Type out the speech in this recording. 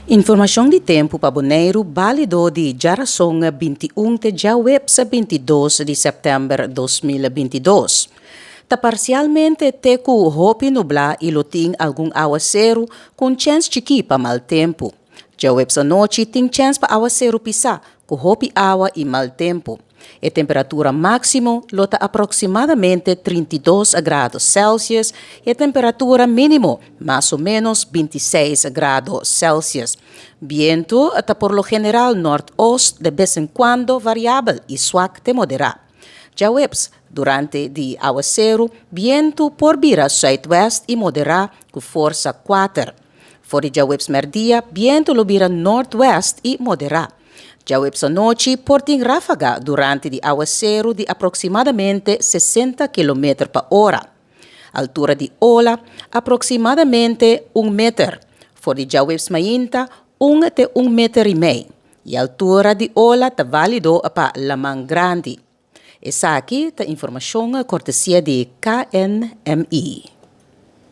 Informashon di tempu pa Boneiru bálido di djarason 21 te djaweps 22 di sèptèmber 2022. Ta parsialmente te ku hopi nublá i lo tin algun awaseru ku un chèns chikí pa mal tempu. Djaweps anochi tin chèns pa awaseru pisá ku hopi awa i mal tempu. E temperatura máksimo lo ta aproksimadamente 32 grado Celsius i e temperatura mínimo mas o ménos 26 grado Celsius. Bientu ta por lo general nòrtost, de bes en kuando variabel i swak te moderá. Djaweps, durante di awaseru, bientu por bira sùitwèst i moderá ku forsa kuater. For di djaweps mèrdia, bientu lo bira nòrtwèst i moderá. Djaweps anochi por tin ráfaga durante di awaseru di aproksimadamente 60 kilometer pa ora. Altura di ola, aproksimadamente un meter. For di djaweps mainta, un te un meter i mei. E altura di ola ta válido pa laman grandi. Esaki ta informashon kortesia di KNMI.